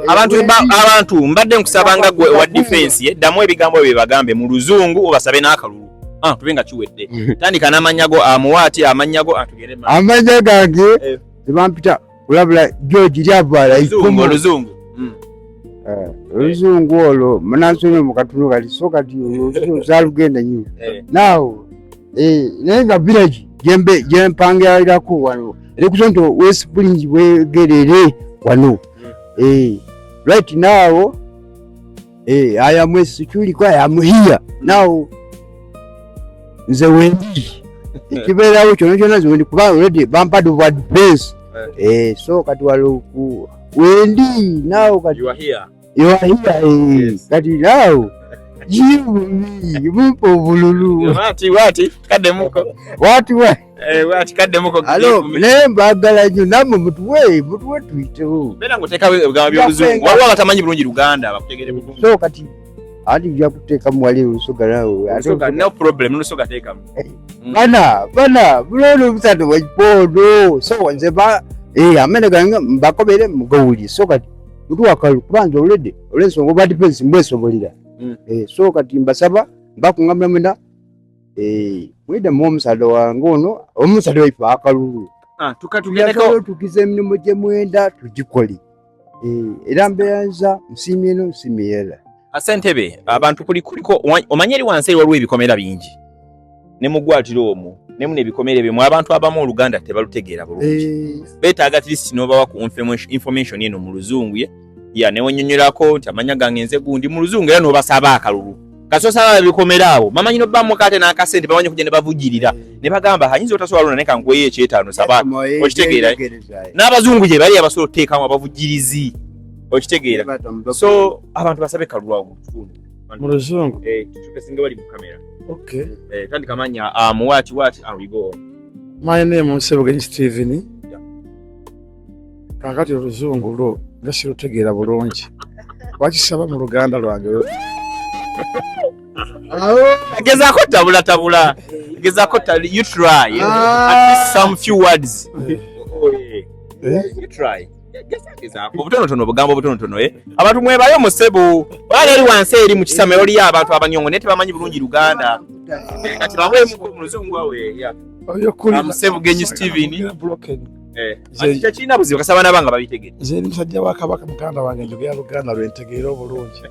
Abantu mbadde nkusaba nga gwe owa defense, ye ddamu ebigambo bye bagambe mu luzungu, obasabe n'akalulu. Tube nga kiwedde. Tandika n'amannya go, amuwaati amannya go, tugende maaso. Amanya gange tebampita kulabula George Lyabwala. Oluzungu, oluzungu. Oluzungu olwo munansonyi mu katono kati, so kati oluzungu zalugenda nnyo. Now naye nga village gyembe gyempangirako wano eri ku West Bridge bwegerere wano. Right now I am a security, I am here now, nze wendi ekibeerawo kyona kyona nze wendi kuba already bampadde obwa defense. So kati walo ku wendi now kati. You are here. You are here. Yes. Kati now give me, mumpe obululu. Wati wati kaddemuko. Wati wa Wati kaddemuko. Alo, naye mbagala nnyo nammwe, mutuwe mutuwe tuyitewo. Beera ng'oteekawo ebigambo by'oluzungu, waliwo abatamanyi bulungi Luganda bakutegere bulungi. So kati anti nja kuteekamu wali olusoga nawe ate. Olusoga, no problem, n'olusoga teekamu. Bana bana bulono obusatu bwakipondo, so nze ba amene gange mbakobere mugawulire. So kati mutuwa akalulu kuba nze already olw'ensonga obwa defense mbwesobolera. So kati mbasaba mbakuŋŋamira mwena mwidemu omusaadha wange ono, omusaadha waife akalulu. Tugendeko. Tusobole otukiza emirimu gye mwenda tugikole. Era mbeyanza nsiimye eno, nsiimye era. Asentebe, abantu kuliko omanye eri wansi eri waliwo ebikomera bingi ne mu ggwatiro omwo ne muno ebikomera ebimu abantu abamu oluganda tebalutegeera bulungi. Beetaaga at least n'obawa ku information eno mu luzungu ye ya newenyonyolako nti amanya gange nze gundi mu luzungu, era n'obasaba akalulu kasosaba ebikomera awo bamanyi nobbamuka ate n'akasente bamanyi okujja ne bavujjirira ne bagamba ayinza otasobola lona naye kankuweyo ekyetaano saba. Okitegeera? N'abazungu gye bali abasobola okuteekamu abavujjirizi, okitegeera? So abantu basabe kalulu awo mu kitundu. Mu luzungu? Tukesinga bali mu kamera. Okay. Tandika manya, what what and we go. My name is Sebugenyi Steven. Kaakati oluzungu lwo nga sirutegeera bulungi, wakisaba mu luganda lwange. Gezaako tabula tabula, gezaako you try at least some few words. Eh? You try. Gezaako obutonotono, obugambo obutonotono. Abantu mwebayo musebu bali eri wansi eri mu kisame oliyo abantu abanyongo naye tebamanyi bulungi Luganda. Kati baweemuko mu luzungu awe, yeah. Oyo kuli Sebugenyi Steven. Broken. Ati tekirina buzibu kasaba nabanga babitegedde. Nze ndi musajja wa Kabaka, muganda wange, njogera Luganda lwentegeera obulungi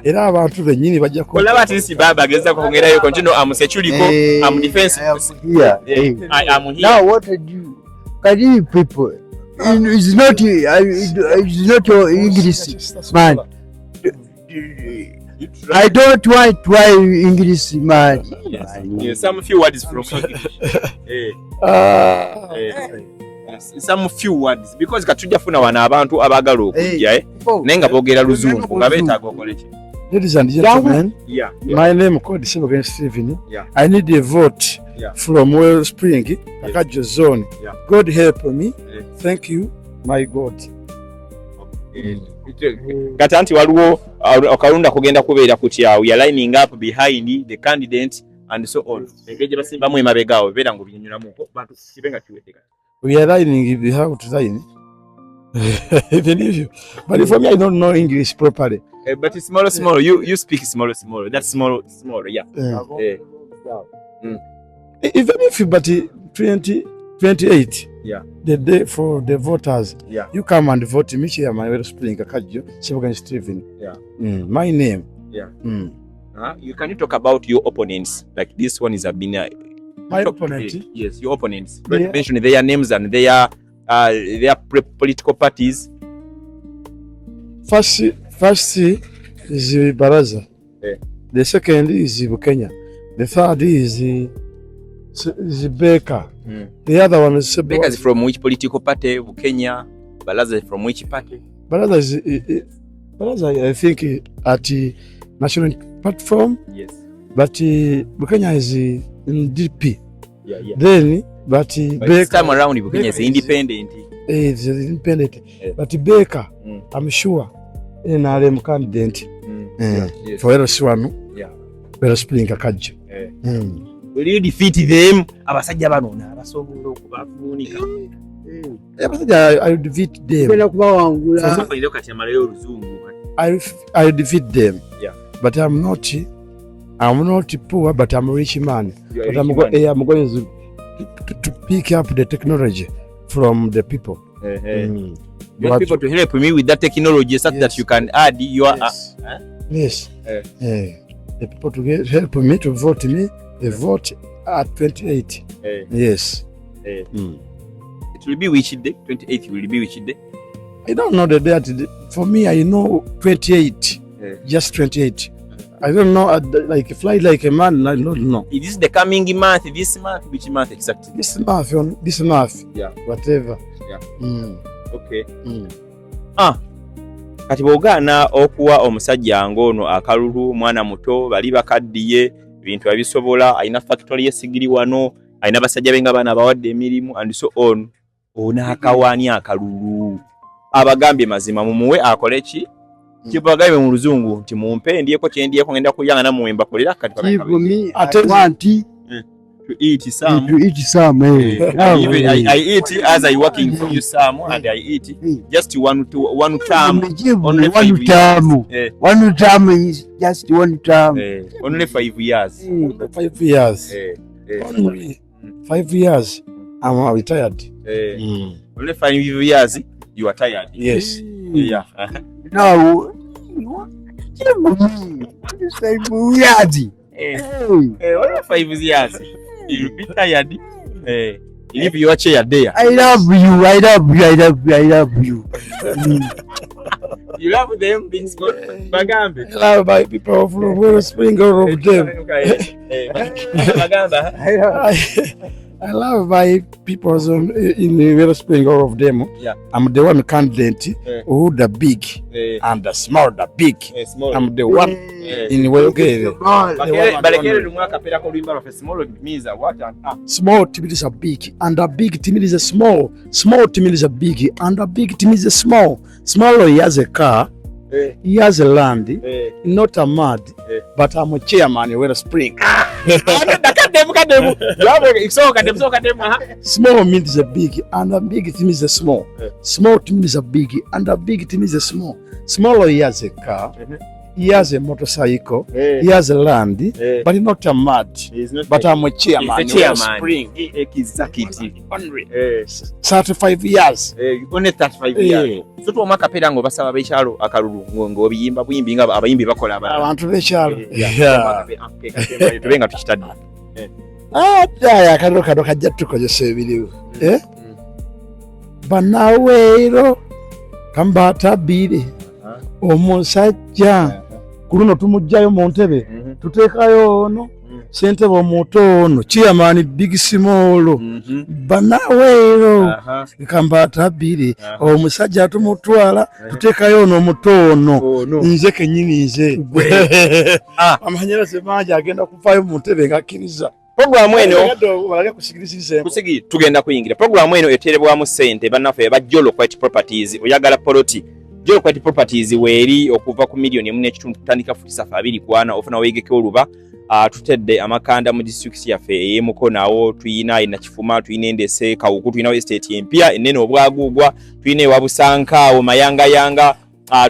era abantu bennyini bajja ku Olaba ati si baba ageza kwongerayo continue. Am security, am defense. Here. I am here. Now what I do, can you people, it's not it's not your English man. I don't want to try English man. Yes. Yeah, some few words from English. Ah, Some few words because katujja funa wano abantu abaagala okujja naye nga boogera luzungu nga beetaaga okole ki? Ladies and gentlemen, my name called Sebugenyi Steven. I need a vote from Wellspring, Kakajo zone. God help me. Thank you, my God. Kati anti waliwo akalunda kugenda kubeera kutya? We are lining up behind the candidate. And so on. Engeri gye basimbamu emabega awo beera ng'obinyunyulamuko bantu kibe nga kiwedde. We are learning, we have to learn. Even if you, but for me, I don't know English properly. But small, small, you speak small, small. That's small, small, yeah. Even if you, but 2028, Yeah. the day for the voters, Yeah. you come and vote me, Chairman Wellspring Kakajjo, Sebagan Stephen. Yeah. My name. Yeah. You can you talk about your opponents? Like this one is Abina. My opponent? Yes, your opponents. Yeah. Mention their names and their political parties. First is Baraza. Yeah. The second is Bukenya. The third is Baker. The other one is Baker is from which political party? Bukenya. Baraza is from which party? Baraza is Baraza, I think, at the National Platform. Yes. But Bukenya is in DP. Yeah, yeah. Then, but But Baker, this time around, Bukenya is Baker is independent. Is independent. Yeah. But Baker, I'm sure, NRM candidate. Yeah, yes. For LC1. Yeah. Wellspring Kakajjo. Yeah. Will you defeat them? Abasajja bano n'abasobola okubafuunika. Abasajja, I will defeat them. Tugenda kubawangula. Kati amalayo oluzungu. I will defeat them. Yeah. But I'm not poor, but I'm a rich man. You are But a rich man. I'm going to pick up the technology from the people. You want people to help me with that technology such that Yes. you can add your Yes. Huh? Yes. Eh. The people to help me to vote me, they vote at 28. Yes. It will be which day? 28th will be which day? I don't know the date. For me, I know 28. Just 28. I don't know, like fly like a man, I don't know. Is this the coming month, this month, which month exactly? This month, on this month. Yeah. Whatever. Yeah. Okay. Kati bw'ogaana okuwa omusajja ng'ono akalulu, mwana muto, bali bakaddiye, ebintu abisobola, alina factory y'essigiri wano, alina basajja be nga baana abawadde emirimu and so on, onaakawaani akalulu. Abagambye mazima mumuwe akole ki? Kibagambye mu luzungu nti mumpe ndyeko kye ndyeko ngenda kulya nga nammwe mbakolera kati Give me, I Ate- want to eat some. to eat some. Even I eat as I working for you some and I eat just one to one term. Give me Only one 5 years. term. One term is just one term. Only 5 years. 5 years. Only 5 years. I'm retired. Only 5 years you are tired. Yes. Yeah. Now, give me 5 years. Only 5 years. You'll be tired. Leave your chair there. I love you. I love you. I love you. I love you. You love them. Things go. Bagambe. I love my people from Wellspring, all of them. Bagamba. I love my people in Wellspring, all of them. Yeah. I'm the one candidate who the big and the small, the big. Small. I'm the one in Wellgate. Balekere lumu akapeera k'oluyimba lwaffe. Small means what and Small to me is a big, and a big to me is a small. Small to me is a big, and a big to me is a small. Small, he has a car, he has a land, not a mad, but I'm a chairman in Wellspring. Small means a big, and a big to me is a small. Small to me is a big, and a big to me is a small. Small, he has a car, he has a motorcycle, he has a land, but he's not a mad. But I'm a chairman. He's a chairman. Spring. Exactly. 35 years. Only 35 years. So tuwoma akapeera ng'obasaba ab'ekyalo akalulu ng'obiyimba buyimbi nga abayimbi bakola abalala. Abantu b'ekyalo. Tube nga tukitadde. Ate akalulu kano kajja tukozesa ebiriwo. Bannaweero kambatabire omusajja ku luno tumuggyayo mu ntebe tuteekayo ono ssentebe omuto ono chairman Big Small bannaweero kambatabire omusajja tumutwala tuteekayo ono omuto ono nze kennyini nze amanyalaze mangi agenda kuvaayo mu ntebe ng'akkiriza. Programu eno tugenda kuyingira. Programu eno eterebwamu ssente bannaffe ba Jolo Quiet Properties. Oyagala poloti, Jolo Quiet Properties weeri okuva ku miliyoni 1.5 kutandika futi safa 24 ofuna weegeke oluba. Tutedde amakanda mu disitulikiti yaffe ey'emukono awo tuyina enakifuma, tuyina endese kawuku, tuyinawo estate empya enene obwaguugwa, tuyina ewa busanka awo mayangayanga,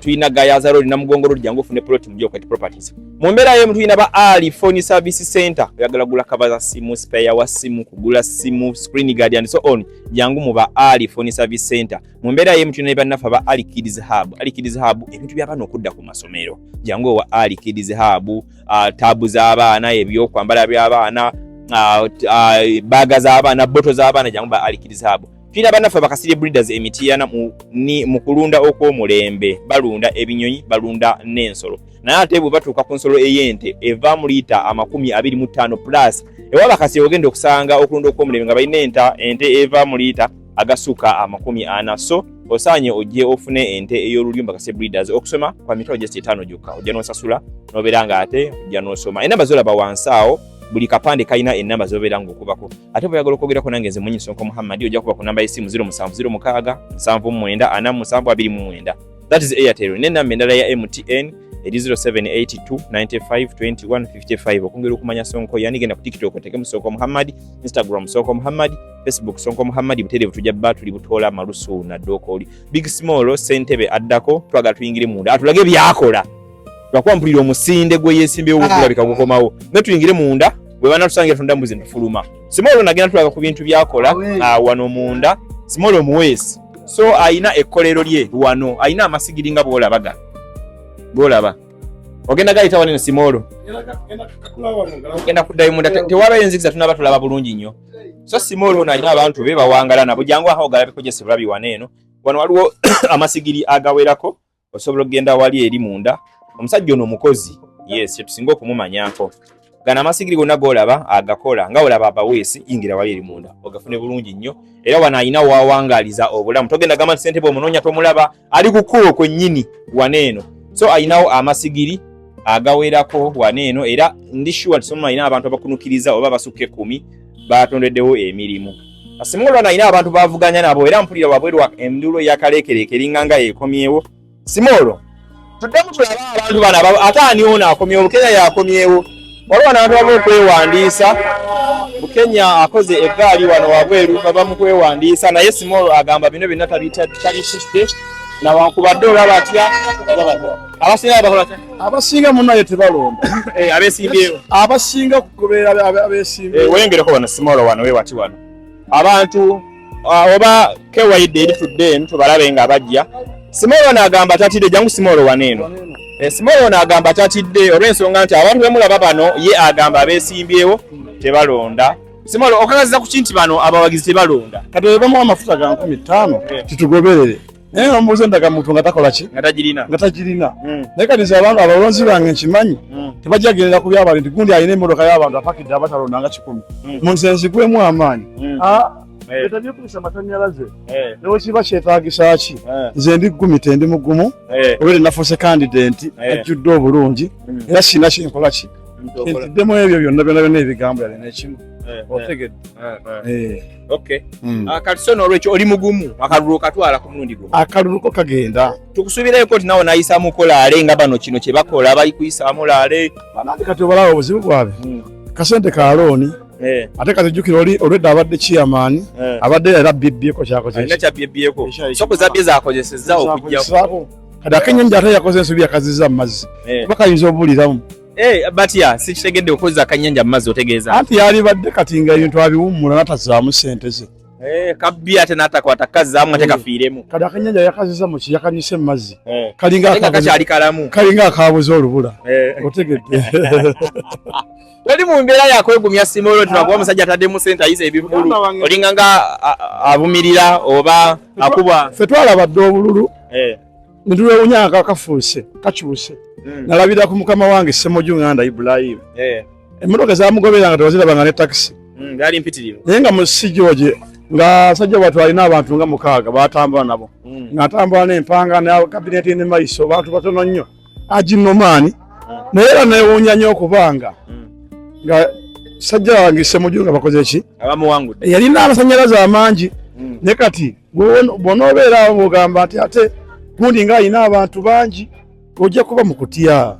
tulina Gayaza Road, Namugongo Road. Jangu ofune plot mu Joket Properties. Mu mbeera y'emu tulina ba Ali Phone Service Center. Oyagala gula kava za simu, spare wa simu, kugula simu, screen guard and so on, jangu mu ba Ali Phone Service Center. Mu mbeera y'emu tulina bannaffe aba Ali Kids Hub. Ali Kids Hub, ebintu by'abaana okudda ku masomero, jangu owa Ali Kids Hub. Taabu z'abaana, ebyokwambala by'abaana, baaga z'abaana, boto z'abaana, jangu ba Ali Kids Hub. Tulina bannaffe Bakasirye Breeders Emitiyana mu kulunda okw'omulembe. Balunda ebinyonyi, balunda n'ensolo, naye ate bwe batuuka ku nsolo ey'ente eva mu liita 25 plus, ewa Bakasirye ogenda okusanga okulunda okw'omulembe nga balina ente eva mu liita agasuka 40. So osaanye ojje ofune ente ey'olulyo Bakasirye Breeders. Okusoma kwa mitwalo just 5 gyokka, ojja n'osasula n'obeera nga ate ojja n'osoma. Enamba zolaba wansi awo, buli kapande kalina enamba zobeera ng'okubako. Ate bw'oyagala okwogerako nange nze mwenyi Sonko Muhammad, ojja kuba ku namba y'essimu 0706 79 47 29. That is Airtel. N'enamba endala ya MTN eri 0782 95 21 55. Okwongera okumanya Sonko yani, genda ku TikTok otekemu Sonko Muhammad, Instagram Sonko Muhammad, Facebook Sonko Muhammad. Butereevu tujja bba tuli butoola malusu na dookooli. Big Small Sentebe addako, twagala tuyingire munda atulage byakola, lwakuba mpulira omusinde gwe yeesimbyewo gulabika gukomawo, ne tuyingire munda. Bwe banatusangira tunda mbuzi netufuluma. Small nagenda tulaga ku bintu byakola wano munda. Small omuweesi, so ayina ekkolero lye wano, ayina amasigiri nga bwolaba ga bwolaba ogenda gayita wano eno. Small genda kuddayo munda, tewabayo enzikiza, tunaba tulaba bulungi nnyo. So Small ono alina abantu be bawangala nabo, jangu aho ogalabeko gyese bulabi wano eno. Wano waliwo amasigiri agawerako, osobola okugenda wali eri munda. Omusajja ono omukozi, yes, kyetusinga okumumanyako. Gano amasigiri gonna golaba agakola nga olaba abaweesi. Yingira wali eri munda ogafune bulungi nnyo. Era wano alina wawangaaliza obulamu, togenda gamba nti sente omunoonya tomulaba, ali ku kkubo kwennyini wano eno. So alinawo amasigiri agawerako wano eno, era ndi sure nti someone alina abantu abakunukiriza oba basukka 10 batondeddewo emirimu. Small wano alina abantu bavuganya nabo, era mpulira wabweru enduulu eyakaleekereeke eringa nga yekomyewo. Small, tuddemu tulabe abantu bano ate ani ono akomyewo? Bukenya yakomyewo. Waliwo abantu bava okwewandiisa, Bukenya akoze eggaali wano wabweru, bava mu kwewandiisa, naye Small agamba bino byonna tabitidde nawankubadde olaba atya abasinga bakola atya? Abasinga munaye tebalonda. Abeesimbyewo. Abasinga kugoberera abeesimbyewo. Weyongereko wano Small, wano wewati wano abantu oba kewayidde eritudde eno tubalabe nga bajja. Small wano agamba tatidde. Jangu Small wano eno. Small wano agamba tatidde olw'ensonga nti abantu bemulaba bano, ye agamba abeesimbyewo tebalonda. Small, okakaziza ku ki nti bano abawagizi tebalonda? Kati bwe bamuwa amafuta ga 5,000 titugoberere, naye nomubuuza endagamuntu nga takola ki? Nga tagirina. Nga tagirina. Naye kati nze abantu abalonzi bange nkimanyi tebajja gendera ku byabali nti gundi alina emmotoka y'abantu apakidde abatalonda nga 100. Mu nze nzigwemu amaanyi. Etabyekubisa amasannyalaze newekiba kyetaagisa ki, nze ndi gumite, ndi mugumu obeere nafuuse candidate ajjudde obulungi, era sirina kyenkola ki ntiddemu ebyo byonna byonna byonna ebigambo yale nekimu otegedde. Okay. Kati so n'olwekyo oli mugumu, akalulu okatwala ku mulundi guno? Akalulu ko kagenda. Tukusuubirayoko nti nawe nayisaamuko laale nga bano kino kye bakola, bali kuyisaamu laale. Banange, kati obalaba obuzibu bwabwe, kasente ka looni. Ate kati jjukira oli olwedda abadde chairman, abadde era bibbyeko kyakoze. Alina kyabyebyeko, so kuzabye zakozesezza okujjako. Kati akenyanja ate yakoze ensobi, yakazizza mu mazzi, kuba kayinza obuliramu. Batya sikitegedde, okukozesa akanyanja mu mazzi otegeeza? Anti yalibadde kati nga ebintu abiwummula natazaamu sente ze. Kabbi ate n'atakwata kazzaamu ate kafiiremu. Kati akenyanja yakazizza muki, yakanyise mu mazzi, kalinga kakyali kalamu. Kalinga akabuza olubula, otegedde? Toli mu mbeera yakwegumya Small, tulakuba omusajja ataddemu sente ayisa ebivulu, olinga nga avumirira oba akuba. Ffe twalaba dde obululu netulwewunya nga kafuuse kakyuse. Nalabira ku mukama wange Ssemuju Nganda Ibrahim, emmotoka zamugobera nga tewazirabanga ne takisi. Gaali mpitirivu. Naye nga mu si George nga sajja bwatu alina abantu nga mukaaga batambula nabo, ng'atambula n'empanga ne kabineti ne maiso, bantu batono nnyo aginomaani. Naye era newuunya nnyo okubanga nga sajja wange Ssemuju nga bakoze ki? Abamuwangudde. Yalina amasanyalaze amangi. Ne kati bw'onoobeera awo ng'ogamba nti ate gundi ng'alina abantu bangi, ojja kuba mu kutya.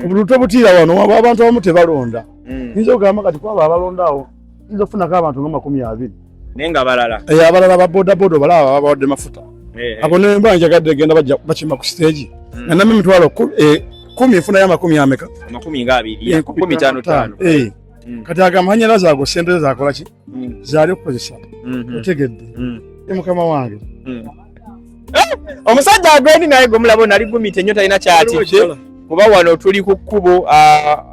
Obululu tobutiira wano, abantu abamu tebalonda. Nyinza okugamba kati kwabo abalonda awo nyinza okufunako abantu nga 20. Naye nga balala. Eh, abalala ba boda boda obalaba babawadde mafuta. Abo ne mba njagadde genda bajja bakima ku stage. Nga nami emitwalo 10 nfunayo amakumi ameka? 20. 55. Kati agamanyalaze ago ssente zakola ki? Zaali okukozesa. Otegedde. Ye mukama wange. Omusajja agwendi naye gwemulaba ono ali gumite nnyo talina kyatidde kuba wano tuli ku kkubo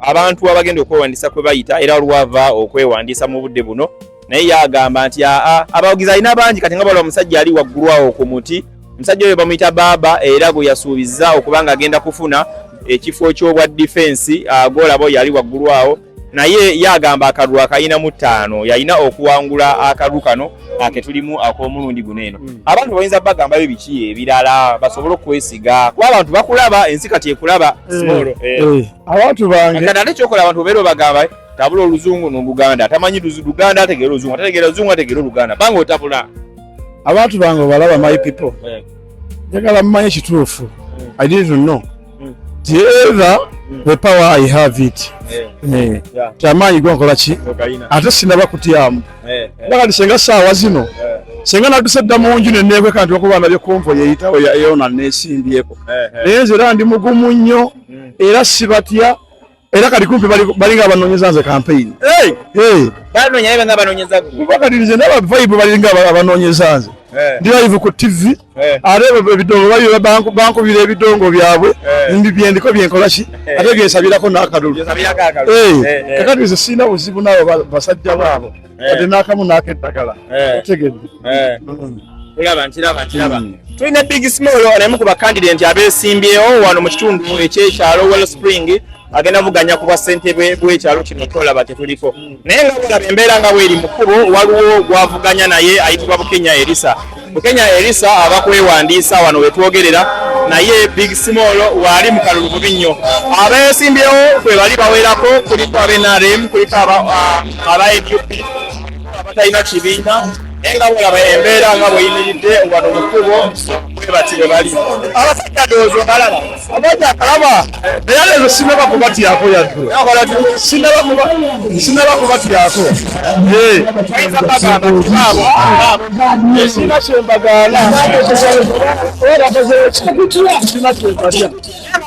abantu abagenda okwewandiisa kwe bayita era waliwo okwewandiisa mu budde buno naye yagamba nti aa abawagizi alina bangi kati nga balaba omusajja ali waggulu awo ku muti omusajja oyo bamuyita baaba era gwe yasuubizza okuba nga agenda kufuna ekifo ky'obwa difensi gw'olaba oyo ali waggulu awo naye yagamba akalulu akayina mu 5 yalina okuwangula akalulu kano aketulimu ak'omulundi guno eno. Abantu bayinza bagambayo biki ebirala basobole okwesiga kuba abantu bakulaba ensi kati ekulaba small. Abantu bange kati ate kyokola abantu obeera obagamba tabula oluzungu n'Oluganda atamanyi Luganda ategeera oluzungu atategeera oluzungu ategeera Oluganda banga otabula. Abantu bange obalaba my people njagala mumanye ekituufu. I didn't know either the power I have it. Kyamaanyi gwe nkola ki ate sinaba kutyamu kati senga saawa zino senga nadduse dda mu nju neneekweka nti okuba ndabye convoy eyitawo eyona neesimbyeko naye nze era ndi mugumu nnyo era sibatya era kati kumpi balinga abanoonyeza nze campaign. Kuba kati nze ndaba vibe balinga abanoonyeza nze ndi live ku TV ate ebidongo bali bankubira ebidongo byabwe mbi byendiko byenkola ki ate byensabirako n'akalulu. Kakati nze sirina buzibu n'abo basajja baabo ate n'akamu n'akeddagala otegedde. Kulaba nkiraba nkiraba. Tulina Big Small naye ku bakandidate abeesimbyewo wano mu kitundu eky'ekyalo Wellspring agenda vuganya ku bwa ssentebe bw'ekyalo kino tolaba tetuliko naye nga bwolaba embeera nga bweri mu kkubo waliwo gwavuganya naye ayitibwa Bukenya Erisa. Bukenya Erisa aba kwewandiisa wano wetwogerera naye Big Small waali mu kalulu bubi nnyo. Abeesimbyewo kwe bali bawerako kuliko aba NRM kuliko aba NUP abatalina kibiina naye nga bwolaba embeera nga bweyimiridde wano mu kkubo bwe bati bwe bali abasajja ndowooza obalaba. Abajja akalaba era leero sinaba kubatyako yadde sinaba kubatyako sina kyembagaana sina kyembatya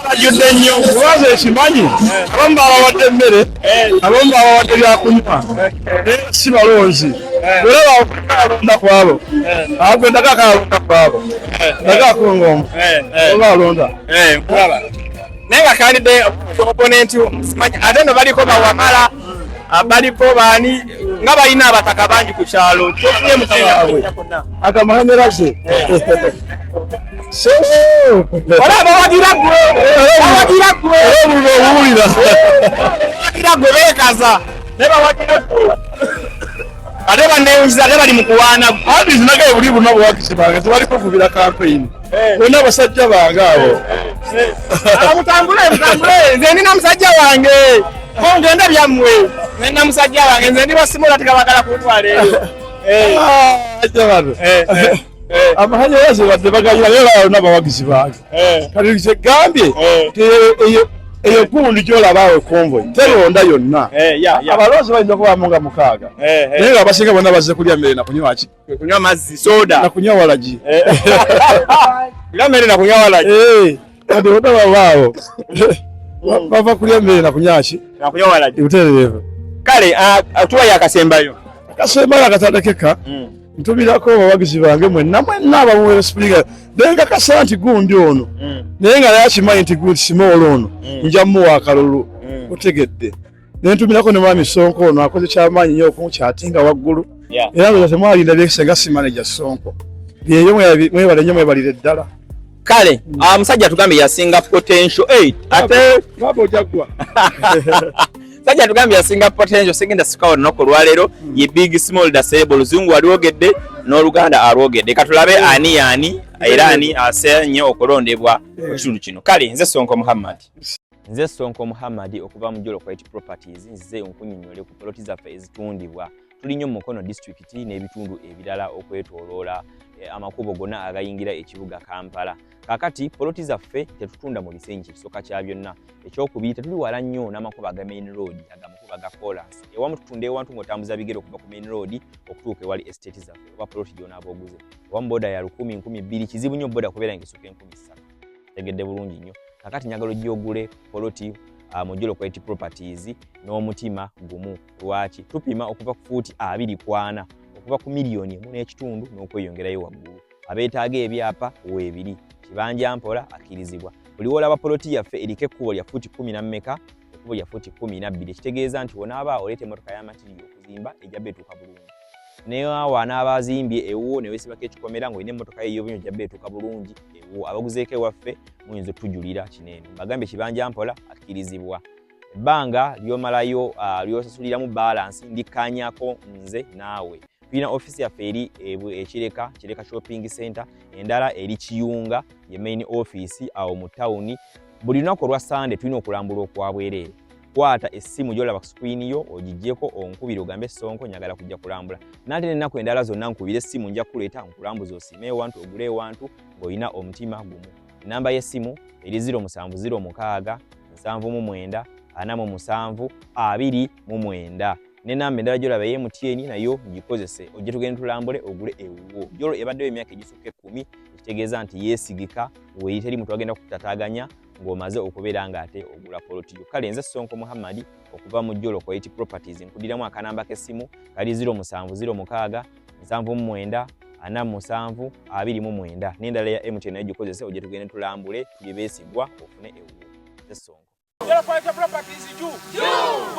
bajjudde nnyo kubanza ekimanyi abamu babawadde emmere abamu babawadde byakunywa si balonzi olaba alonda kwabo agwendako akalonda kwabo ndagako ng'omu oba alonda. Naye nga candidate opponent simanyi ate no baliko bawamala baliko baani nga balina abataka bangi ku kyalo tofunye mukama akamanyalaze wala bawagira gwe bawagira gwe owulira bawagira gwe beekaza naye bawagira gwe ate banewunyiza ate bali mu kuwaana. Anti zinagaye buli buna buwagizi bange tebali kukubira campaign bonna abasajja bange abo. Mutambule mutambule nze ndina musajja wange ngende byammwe nze ndina musajja wange nze ndi basimula tikabagala kuntwala eyo. Ajja bano amahanyalaze badde bagayira naye olaba abawagizi bange kati kyegambye eyo gundi gyolaba awo convoy teronda yonna abalonzi bayinza okubamu nga 6 naye nga abasinga bonna bazze kulya mmere nakunywa ki kunywa mazzi soda nakunywa walagi kulya mmere nakunywa walagi kati bonna babaawo bava kulya mmere nakunywa ki nakunywa walagi butereevu. Kale tuwa yakasembayo. Akasembayo akatandekeka ntumirako abawagizi bange mwenna mwenna abamuwera Spring naye nkakasa nti gundi ono naye nga naye akimanyi nti gundi Small ono nja mmuwa akalulu otegedde nentumirako ne mwami Sonko ono akoze kyamaanyi nnyo okunkyatinga waggulu era ndowooza temwalinda byekisenga si manager Sonko byeyo mwebale nnyo mwebalire ddala. Kale musajja tugambye yasinga potential ate baba ojaggwa. Sajja tugambye yasinga potential sigenda sikawo olunaku olwaleero ye Big Small Dasebo oluzungu alwogedde n'Oluganda alwogedde katulabe ani yaani era ani asenye okulondebwa mu kitundu kino. Kale nze Sonko Muhammad nze Sonko Muhammad okuva mu Jolo White Properties nzize nkunnyonnyole ku poloti zaffe ezitundibwa tuli nnyo mu Mukono disitulikiti n'ebitundu ebirala okwetooloola amakubo gonna agayingira ekibuga Kampala. Kaakati poloti zaffe tetutunda mu bisenyi ekisooka kya byonna ekyokubiri tetuli wala nnyo n'amakubo aga main road agamakubo makubo ga kolansi. Ewamu tutunda ewantu ng'otambuza bigere okuva ku main road okutuuka ewali estate zaffe oba poloti gy'onaaba oguze. Ewamu boda ya 1000, 2000, kizibu nnyo boda kubeera ng'esukka 3000. Tegedde bulungi nnyo. Kakati njagala ojje ogule poloti mu Jolo Quality Properties n'omutima gumu. Lwaki? Tupima okuva ku fuuti 24 okuva ku miliyoni 1 n'ekitundu n'okweyongerayo waggulu. Abeetaaga ebyapa weebiri. Kibanja mpola akkirizibwa. Buli w'olaba poloti yaffe eriko ekkubo lya fuuti 10 na mmeka, ekkubo lya fuuti 12, ekitegeeza nti wonaaba oleeta emmotoka y'amatiriyo okuzimba ejja beetuuka bulungi. Naye awo anaaba azimbye ewuwo ne weesibako ekikomera ng'olina emmotoka ye ey'obunyo ejja beetuuka bulungi ewuwo. Abaguzeeko ewaffe muyinza otujulira kino eno. Mbagambye kibanja mpola akkirizibwa. Ebbanga ly'omalayo ly'osasuliramu balansi ndikkaanyako nze naawe. Tulina ofiisi yaffe eri Ekireka, Kireka Shopping Center, endala eri Kiyunga ye main office awo mu tawuni. Buli lunaku olwa Sande tulina okulambula okwa bwereere. Kwata essimu gy'olaba ku screen yo ogiggyeko onkubire ogambe Sonko njagala kujja kulambula. Nate n'ennaku endala zonna nkubire essimu nja kukuleeta nkulambuze osiime ewantu ogule ewantu ng'olina omutima gumu. Ennamba y'essimu eri 0706 79 47 29. N'ennamba endala gy'olaba eya MTN nayo gikozese ojje tugende tulambule ogule ewuwo. Jolo ebaddeyo emyaka egisukka 10, ekitegeeza nti yeesigika weeri teri muntu agenda kukutataaganya ng'omaze okubeera ng'ate ogula poloti yo. Kale nze Sonko Muhammad okuva mu Jolo Quality Properties nkudiramu akanamba k'essimu kali 0706 79 47 29 n'endala ya MTN nayo gikozese ojje tugende tulambule tuli beesigwa ofune ewuwo. Nze Sonko. Jolo Quality Properties juu. Juu.